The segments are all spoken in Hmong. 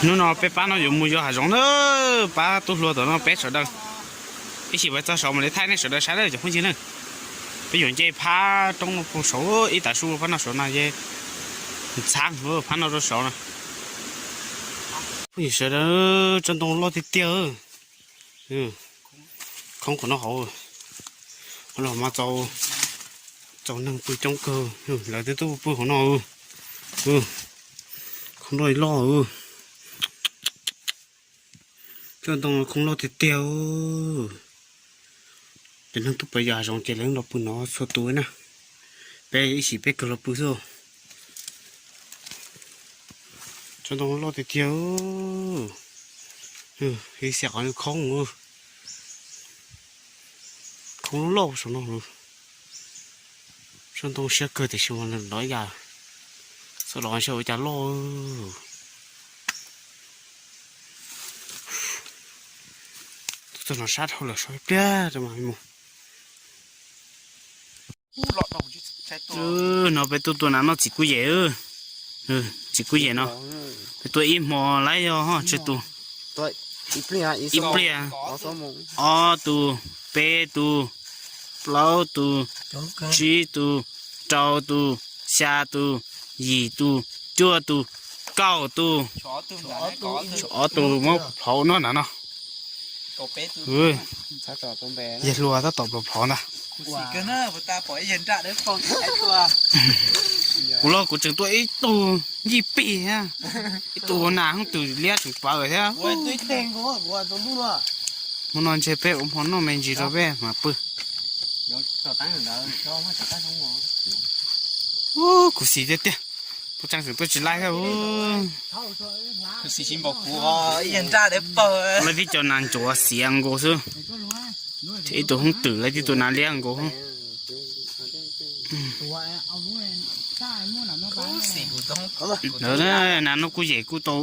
Hnub no peb pab no yuav mus yos hav zoov na, pab tub hluas tom no peb sawv daws. Ib sim peb txog saud mam li thaij nej sawv daws saib lawm cov phooj ywg na. Peb yuav nce phab roob no puag saud ib tav su phab no saud no yeej ntxhab phab no rau saud na. Phooj ywg sawv daws, tsob ntoo loj tiag tiag. Khoob qhov no hauv, qhov no mas txaus neeg pw coob kawg, lawv twb tuaj pw hauv no. Khoob loj loj. Tsob ntoo khoob loj tiag tiag. Cov neeg tuaj pem yos hav zoov ces lawv los pw no txhua tus na. Peb ib sim peb kawg los pw xwb. Tsob ntoo loj tiag tiag. Ib xiam qhov khoob, khoob loj saum no. Tsob ntoo siab kawg tiam sis mas lov yam, txhob los saib ua cas loj. Tuaj txog no sab dhau lawm, so ib pliag rau mas mus. No peb tuaj tua nas noj txiv kuj yem. Txiv kuj yem no, peb tua ib hmo lawm yog tsawg tus? Ib pliag, ob tus, peb tus, plaub tus, tsib tus, rau tus, xya tus, yim tus, cuaj tus, kaum tus. Ob tus muab plhov no na no. Yawg hluas tab tom plhov plhov ntag. Kuv los kuv tseem tuaj ib tug yij pig thiab, ib tug ua nas hoob twm liab tseem pawv thiab. Hmo no ntshe peb ua hmo noj me ntsis rau peb mam pw. Kuv xis tiag tiag, tus tseem tuaj tsis laij thiab. Kuv xis tsis npaum kuv, ib yawg nraj dev pawg. Lawv tib co nas ntsuav xiav nkaus xwb, ib tug hoob twm lawv tib tug nas liab nkaus. Ntawd nas noj kuj yem kuj tau,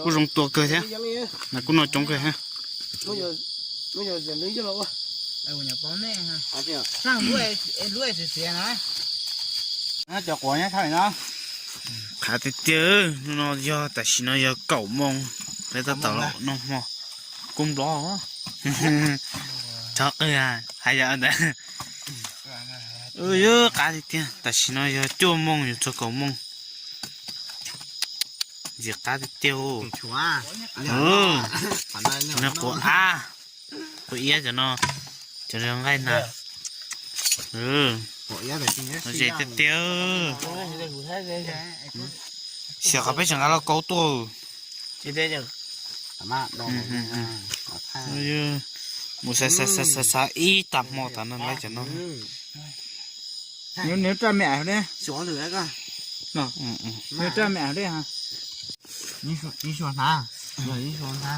kuj zoo tua kawg thiab. Nas kuj noj coob kawg thiab. Qhav tiag tiag, hnub no yog tam sim no yog kaum moos, peb tab tom los noj hmo. Kub nplob, tsob qwg hais yog ntawd. Qab tiag tiag, tam sim no yog cuaj moos yuav txog kaum moos. Ntxim qab tiag tiag. Nws quav av, quav iab cov no, cov nqaij na. Ze tiag tiag. Xyov qhov peb tseem nqa lauj kaub tuaj. Mus xav xav xav xav ib tag hmo tas no lawm cov no. Nws raj mem ne. Nws raj mem ne. Noj na.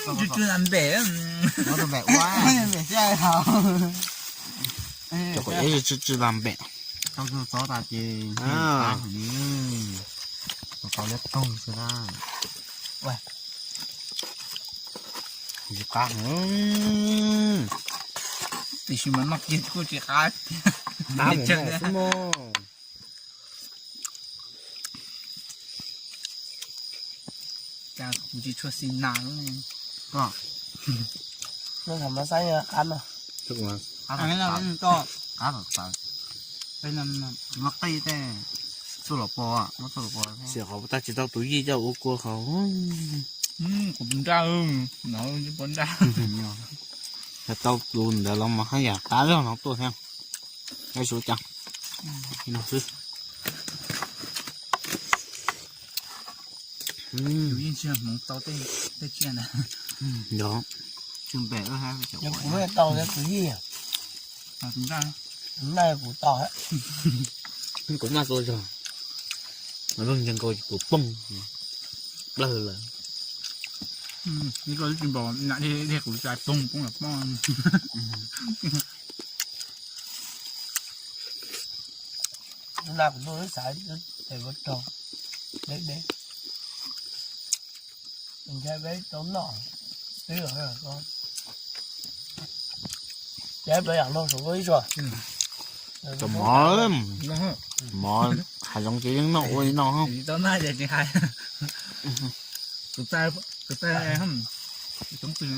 Tsw tsw lam npem. Cov kuv ev tsw tsw lam npem. Tau txov tas ces tau liab toog xwb na. Tsis qab heev. Tiam sis mas noj kiag kuj tsis qab. Qab mus xwb mog. Cas kuv tsis tshua xis nas. Koj, nej tham mas saib qab no. Qab tawv. Muab qij tej, txuj los pos, muab txuj los pos. Xyov qhov tag tsis tau tus yij coj ua kua qhov. Kuv nraj, no tsis pom nraj. Yog tau tus ntawd los mas haj yam qab zog no tuaj thiab. Ab, suav cas no xwb. Yeej tsis hmoov tau tej tsiaj ntawd. Yog, kuv tau tus yij. Naj kuv tau. Kuv maj tua zog, mas lub ntseg nkaus kuv poob plawg lawm. Koj tsis npaum nram dej kuv tsa poob poob los poob. Tus na kuv tuaj xav tes ua rau deb deb, ntshai peb tau noj twb los ko, ces peb yam no saum ib tsuag. Cov mov, mov hav zoov ces yeej noj ua li no. Tau noj ces tsis hais. Tus txai, tus txai, toob twg,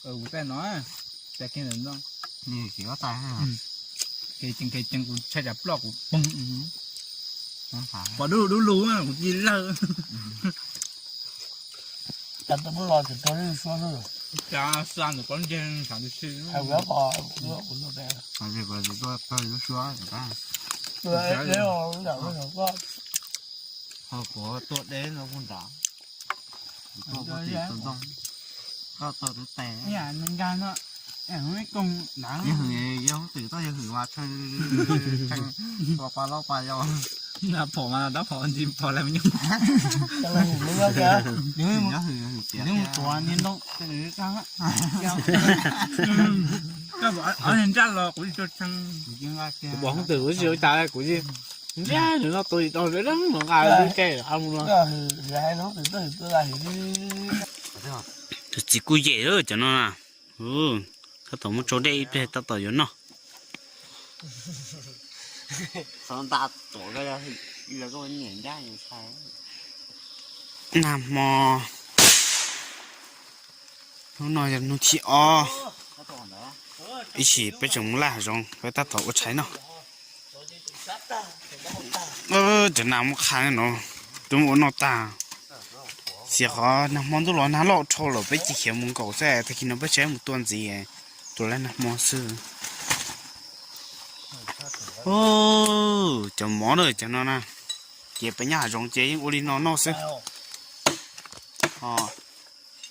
tus txai no, txai kiag ntawm no. Nws tsis ob txai. Kev ceev kev ceev kuv tshaj tsam ploj kuv poob. Pom dub dub lug kuv cia lawg. Cas tau muab los tsis tau lub suab xwb. Cas xa ntawm pob ntseg sav ntawd xwb. Hais kuv pom kuv tuaj pem. Lub suab. Ho kuv tuaj deb no kuj nrad. Kuv tuaj tim tus ntoo. Koj tuaj tus tes. Nkag no. Yog hwm, yog hwm, twm tuaj yog hwm mas tshee, tshee, tua pa laub pa yau. Phom mas dab phom ntsis phom lawm me nyuam. Nyob hwm, hwm tias mus tuav niag ntoo. Koj pom ob niag nraj los kuv tsis tshee. Kuv pom hoob twm kuv tsis ua cas kuv tsis ntiab nws no tus tsis tau nws dab no nqa lub caij a mus no. Tus txiv kuj yem lawm cov no na. Tab tom muab tsau dej ib pliag tab tom yuav noj. Nag hmo, hnub no yog hnub thib ob, ib chim peb tseem mus laj hav zoov, peb tab tom ua tshais noj. Cov nas muab qha no, twb mus ua noj tag. Xyov qhov nag hmo ntuj los nag loj dhau lawm peb cia khiav mus nkaum xwb, tag kis no peb tseem mus tua ntxiv, tua lawm nag hmo xwb. Cov mov na cov no na, ces peb nyob hav zoov ces yeej ua li no noj xwb.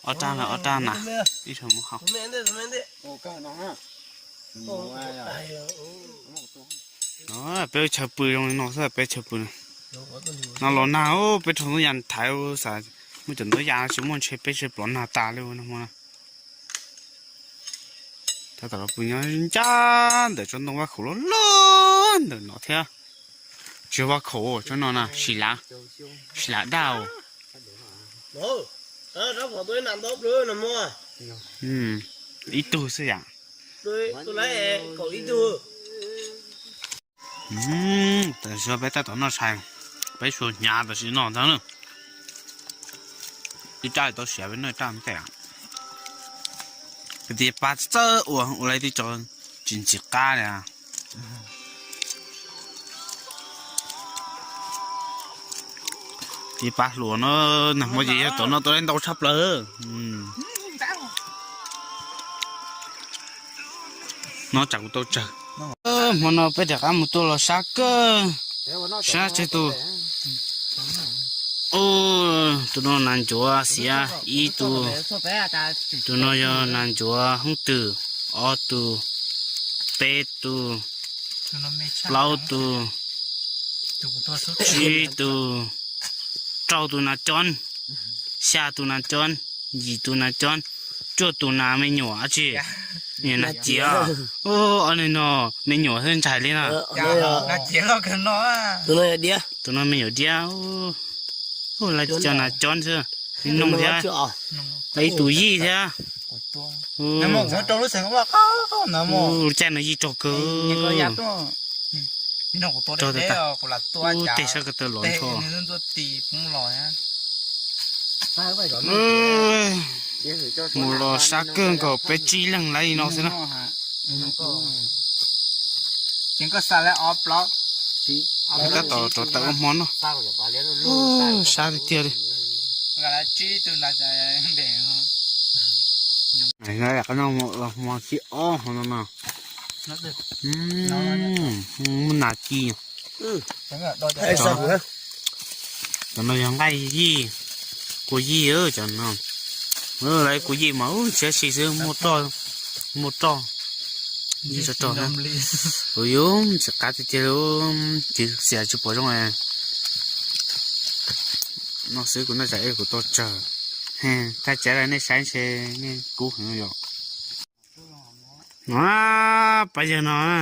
Ob rab na ob rab na, ib tug mus hau. Peb chaw pw zoo li no xwb, peb chaw pw no los nag, peb rau ntub ya thaiv xav muaj cov ntub ya tsis muaj ntshe peb tsis plov nag tas li no hmo na. Tab tom los pw nyob ncaj ntawm tsob ntoo vaj khaum loj loj ntawm no thiab. Tsis vaj khaum tsob no na, sis lav, sis lav daj. Ib tug xwb yam. Tam sim no peb tab tom noj tshais, peb suav hnyav tam sim no ntag na. Ib rab tau siav peb noj ib rab ntej. Kwv tij pab txawj ua ua li tib co tsis ntxim qab li. Tij pab hluas no, nag hmo ces yog tom no tau ntau tshaj plaws. No tsam kuv tau tsawg. Hmo no peb rov qab mus tua los sab kawg, sab tsawg tus. Tus no nas ncuav xiav ib tug, tus no yog nas ncuav hoob twm ob tug, peb tug, plaub tug, tsib tug, rau tus nas coob, xya tus nas coob, yim tus nas coob, cuaj tus nas me nyuam dab tsi, me nyuam nas ciav. Ob niag no me nyuam xwb ntshai li na. Tus no me nyuam diab. Lawv cov nas coob xwb, noog thiab, ib tus yij thiab. Caij no yij raug kawg. Raug tag, ub, tej sab ko taw los nrho. Mus los sab kawg nkaus peb tsib leeg lawm li no xwb na. Peb tab tom rov tawm ua hmo noj. Sab tiag tiag li. Hmo thib ob no no. Muaj nas ci. Cov no yog nqaij yij, kua yij cov no. Lawv kua yij mas ub ntshiab si xwb, muaj roj, muaj roj. Yij rog rog na. Kuv yus tsis qab tiag tiag li, tsis xiam tsis pom zoo. No xwb kuv noj tsam ib kuv tau tsawg. Thaj tsev lawm nej saib ntshe nej kub heev yom. No, pab yawg no, no,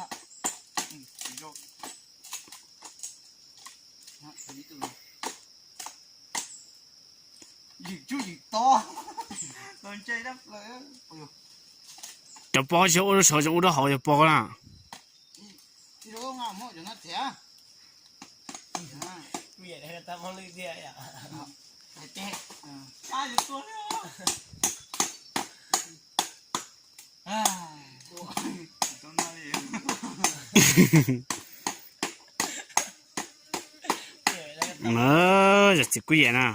ntag. Yim cub yim to. Cov pov tsis ua rau saum, tseem ua rau hauv yog pov na. Yog txiv Kub Yem na.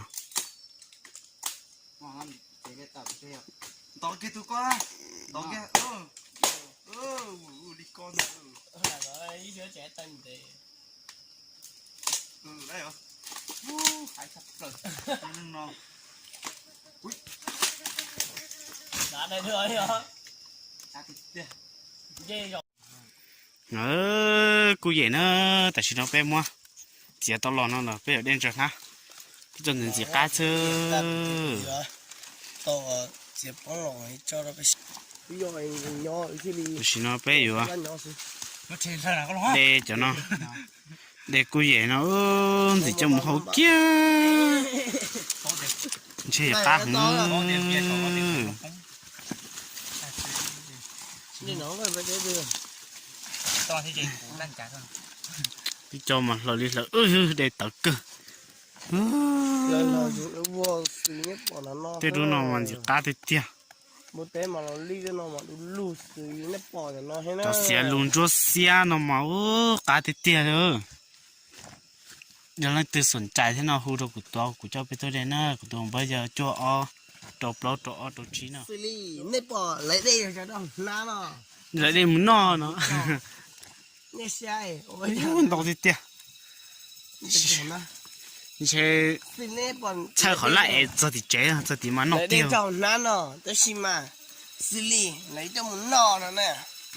Ntov kiag tus ko, ntov kiag, li ko ntag. Hais tshaj plaws no. Kub Yem na, tam sim no peb muab txiav tau los no los peb yuav dej ntsaws hnab, peb coj ntxiv ntxiv qab xwb. Tam sim no peb yuav de cov no, de Kub Yem no ntxiv coj mus hau kiag, ntshe yuav qab heev. Peb cov mas hlaws li hlaws, de tawv kawg. Tej lub no mas ntxim qab tiag tiag. Cov xiav lug ntsuab xiab no mas ub qab tiag tiag li. Yog leej twg xom rais thiab no hu rau kuv tuav, kuv coj peb tuaj de na, kuv tus npawb yog cuaj ob rau plaub rau ob rau tsib no. Lawv dej mus noj no. Ntau tiag tiag. Ntshe txhawj qhov laj es txog tim tsev, txog tim mas noj tiag. Tab sis mas xws li lawv coj mus noj no na.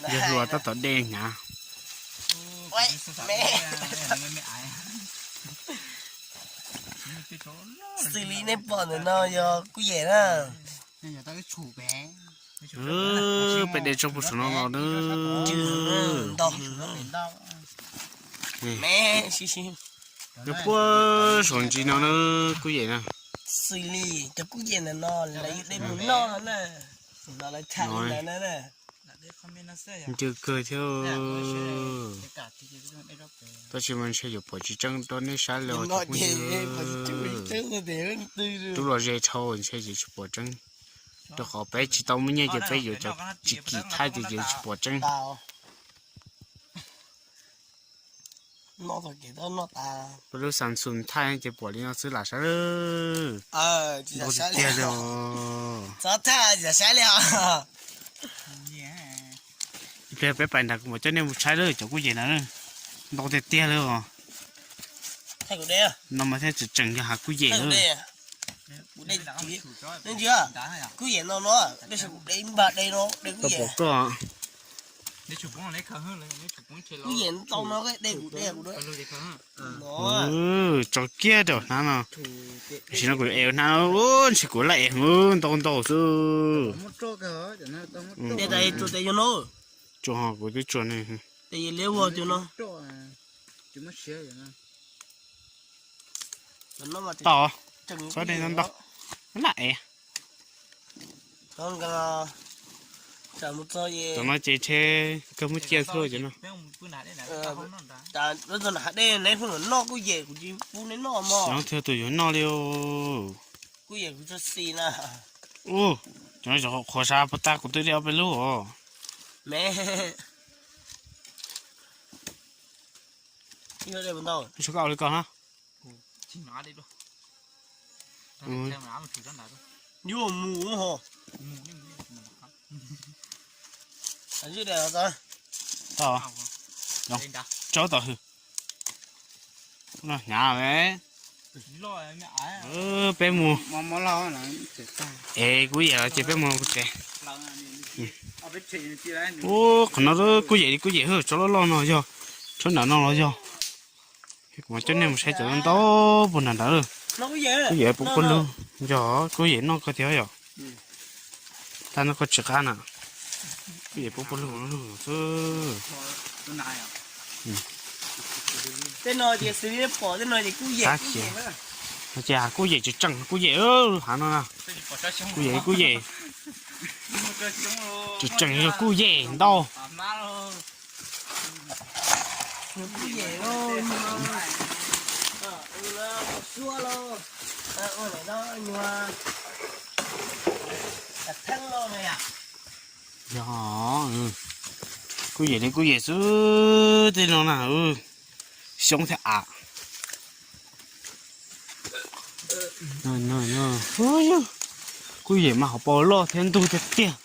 Yog hluas tab tom de hnyav. Xws li nej pom ntawm no yog Kub Yem na. Peb de tsob puag saum no los na. Nyob puag saum ntsis no na, Kub Yem na. Xws li cov Kub Yem ntawm no lawv de mus noj no na. Ntawm no lawv tham li ntawd na. Ncw kawg thiab. Tab sis mas ntshe yuav pom tsis tseeb rau nej saib li os cov phooj ywg. Tub los ze dhau ntshe yuav tsis pom tseeb, rau qhov peb tsis tau muaj nyiaj ces peb yuav cov tsis kim thaij ces yuav tsis pom tseeb. Peb lub Samsung thaij ces pom li no xwb lam saib lawm. Ntau tiag tiag li os. Txhob thaij tsis saib li os. Ib pliag peb pais nrad kuv mam coj nej mus saib lawm cov kuj yem na. Ntau tiag tiag li os. No mas thiaj tseem tseem yog hav kuj yem lawm. Kuj yem no no, tau pom koj. Tso kiag rau hnav no. Tam sim no kuv ev hnav, ntshe kuv laj ev ntau ntau xwb. Tsuas ho kuv twb tsuas ne. Tau, txhob de ntau ntau, laj ev. Tam no ces ntshe kawg muab cia xwb cov no. Xyov twg tus yuav noj li os. Ub, cov no qhuav sab puas tag kuv twb de ob peb lub os. Koj ua li koj na. Tso tom hwv. Hnyav, peb mus. Es kuj yem los ces peb mus kuv tsev. Ub, qhov no kuj yem li kuj yem, tsob loj loj no yog, tsob nram no los yog. Kuv mam coj nej mus saib cov ntau puag nram nrad. Kuj yem puv puag lug, yog kuj yem noj koj tiag yom. Tag no koj tsis qab na. Kuj yem puv puag lug xwb. Ces kuj yem tseem tseem, kuj yem hav no na. Kuj yem kuj yem, tseem tseem yog kuj yem ntau. Yog, kuj yem li kuj yem xwb tej no na. Xyoob thiab av. Kuj yem mas hauv paus loj thiab ntug tiag tiag.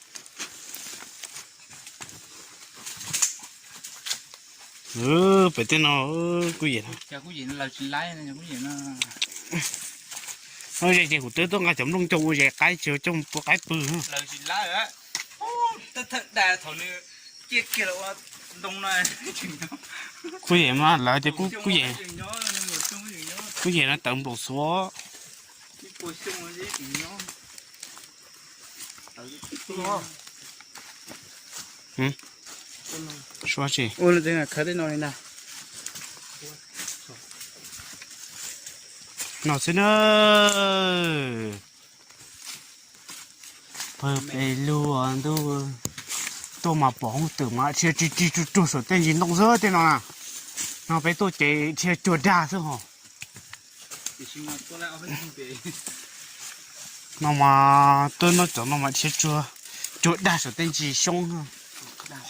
Pem tej no kuj yem. Ze ces kuv twb tuaj nqa cov nplooj coj ua zes qaib tsis coj pua qaib pw. Kuj yem mas lawv tias kuj yem, kuj yem no tawv nplaum xuav. Suab tsi. No xwb na. Pawg pes lug ntuj, tuaj mas pom hoob twm mas dhia rig rig ruag ruag saum tej ntsis ntoo xwb tej no na. No peb tuaj ces dhia cuag dag xwb hos. No mas tuaj noj cov no mas dhia cuag, cuag dag saum tej ntsis xyoob,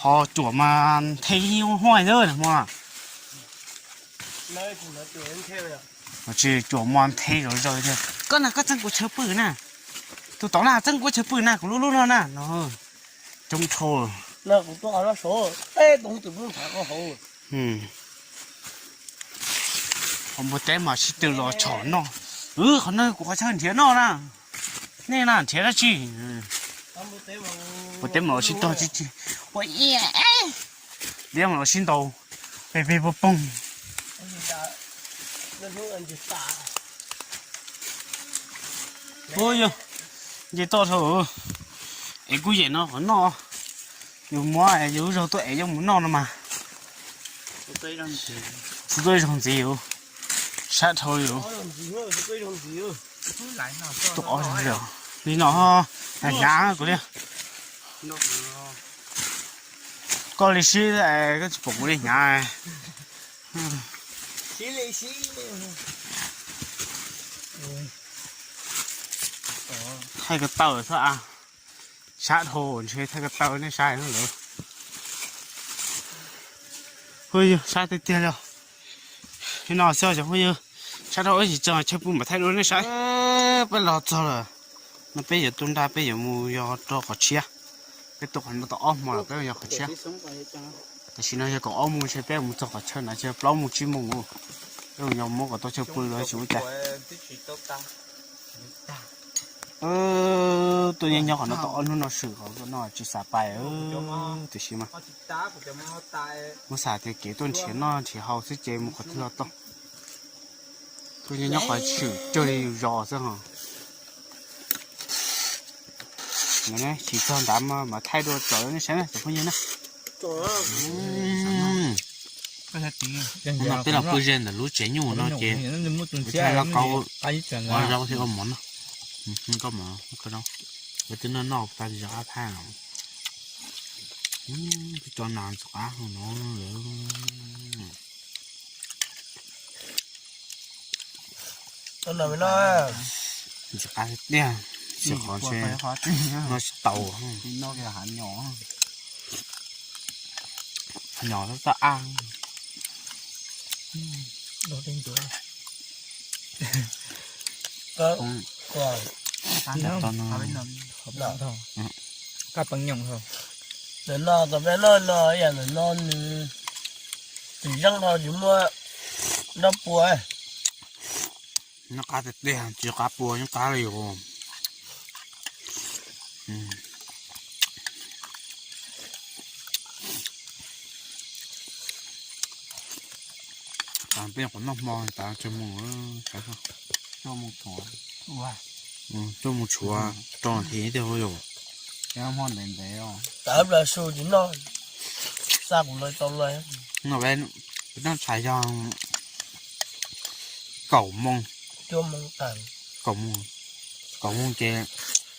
ho cuam mas nthe huaj xwb hmo. Tsis, cuam mas nthe zom zaws tiag. Koj na koj txeeb kuv chaw pw na. Tus tod na txeeb kuv chaw pw na, kuv lub lub no na. Coob dhau. Qhov npua teb mas sib tw los tshom noj. Qhov no kuv qhov chaw nrhiav noj na. Nej na nrhiav dab tsi? Npua teb mas los sib tog tib si. Ua, liab mas los sib ntaus peg peg pog poog. Ua yog, nce toj dhau. Es kuj yem no qhov noj, yus muab yus lub zaug tuaj es coj mus noj no mas. Xub tuaj ib zaug ntxiv yus, sab dhau yus. Tuaj ob zaug li no, hnyav kuv li. Koj li sib, koj tsis pom kuv li hnyav. Thaij ko taw xwb a, sab dhau ntshe thaij ko taw nej saib lawm. Hu yog sab tiag tiag li. Khwb no xwb cov phooj ywg, sab rau ib tsis txog chaw pw mam thaij dua nej saib. Peb los txog lawm, no peb yuav tu nra peb yuav mus yos rau qhov tshiab. Peb tuaj qhov no tau ob hmo lawm peb yos qhov tshiab. Tam sim no yog kaum ob moos ntshe peb mus txog qhov chaw na ntshe plaub moos tsib moos. Peb mus yos muab kom tau chaw pw lawm tsis ua cas. Tuaj nyob nyob qhov no tau ob hnub no swm qhov no tsis xav pais tiam sis mas muab xav tias kev tuaj nrhiav noj nrhiav haus xwb ces mus qhov twg los tau. Tuaj nyob nyob qhov swm cuag li yus zos xwb hos. Tsis txog ntawd mas thaij dua tsom nej saib na cov phooj ywg na. No peb los pw ze ntawm lub tsev nyuj no ces ua tshaj loj qau ua zaub thiab ua mov no. Koj mov koj zaub, ua twb noj noj tag zov qab thaj. Twb tso nas ntxim qab no lawm. Ntxim qab tiag, xyov qhov ntshe noj tsis tau. Nyom tab ab. Qab peev nyoos. Ntawm no tau peb noj no ib yam ntawm no nws tsis zeeb dhau tsis muaj nroj pua. Nyob qab tiag tiag tsis qab pua nyob qab li os. Peb nyuam qhuav noj hmo tas tsawg mus, tuaj mus tshuav rau thiv tiag yus. Ntev ntev tas plaws su tsis noj, xa kuv lawv tau lawm. No peb noj tshais yog kaum moos, kaum moos, kaum moos ces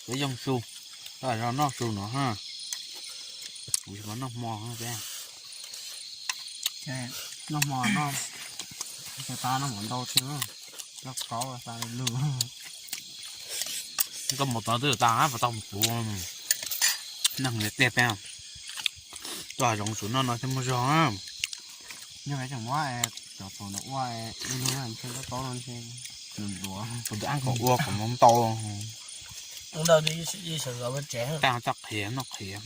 peb yoog su, tab zog noj su no ha. Kuv tsis noj hmo peb noj hmo no, tab noj mov ntau xwb, noj kaub xa lug. Koj mus tod twb tas puas tau mus kuv. Neeg tiag tiag peb, tuaj hav zoov tsum noj no thiaj muaj zog. Yog cov thaum ntawd ua ib hnub ntshe koj taub no ntshe nws ntuav, kuv twb ab kom ua kom mus ntau. Tab txaj qhiav noj qhiav.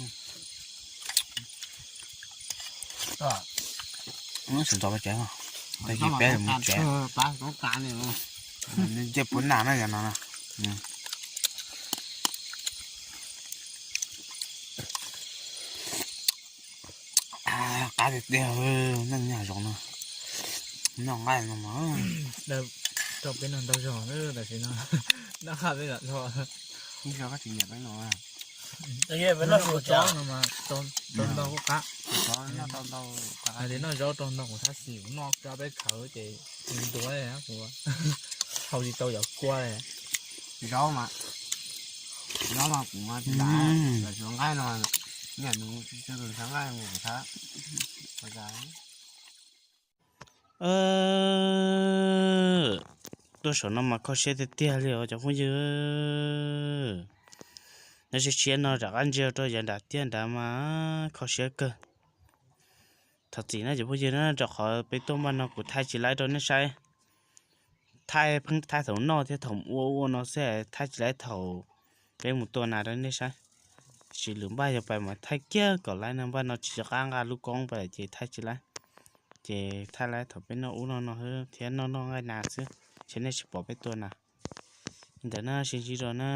Ntxov tsev, tag kis peb mus tsev. Ncej puav nas na yog no na. Qab tiag tiag, neej nyob hav zoov no, noj nqaij no mas. Rau peb noj ntau zog tam sim no, noj qab peb zog dhau. Ib zaug koj tsis nyiam peb no, peb noj tsob no mas rau ntau kuj qab. Hais tias noj zaub rau ntau kuv tab sis kuv noj tsob peb khawv ces ntuav kuv, hau tsis tau yov kua. Zaub mas, zaub mas kuv mas tsis nqa, nqa nqaij no, nyiam nws tsis tau nqa nqaij kuv thab. Tuaj saum no mas kho siab tiag tiag li os cov phooj ywg. Nyob siab siab no rov qab ntsia rau yav nram tiaj nrad mas kho siab kawg. Thov txim na cov phooj ywg na, rau qhov peb tuaj npaj no kuv thaij tsis laib rau nej saib. Thaij pheej thaij thaum noj thiab thaum ua ua no xwb, thaij tsis laib thaum peb mus tua nas rau nej saib. Tab sis lwm npaj yog pais mas thaij kiag kom laib no, npaj no tsis nco qab nqa lub koob pais ces thaij tsis laib. Ces thaij laib thaum peb noj ub noj no thiab noj noj nqaij nas xwb, ces nej tsis pom peb tua nas. Li ntawd na, sib ntsib dua na.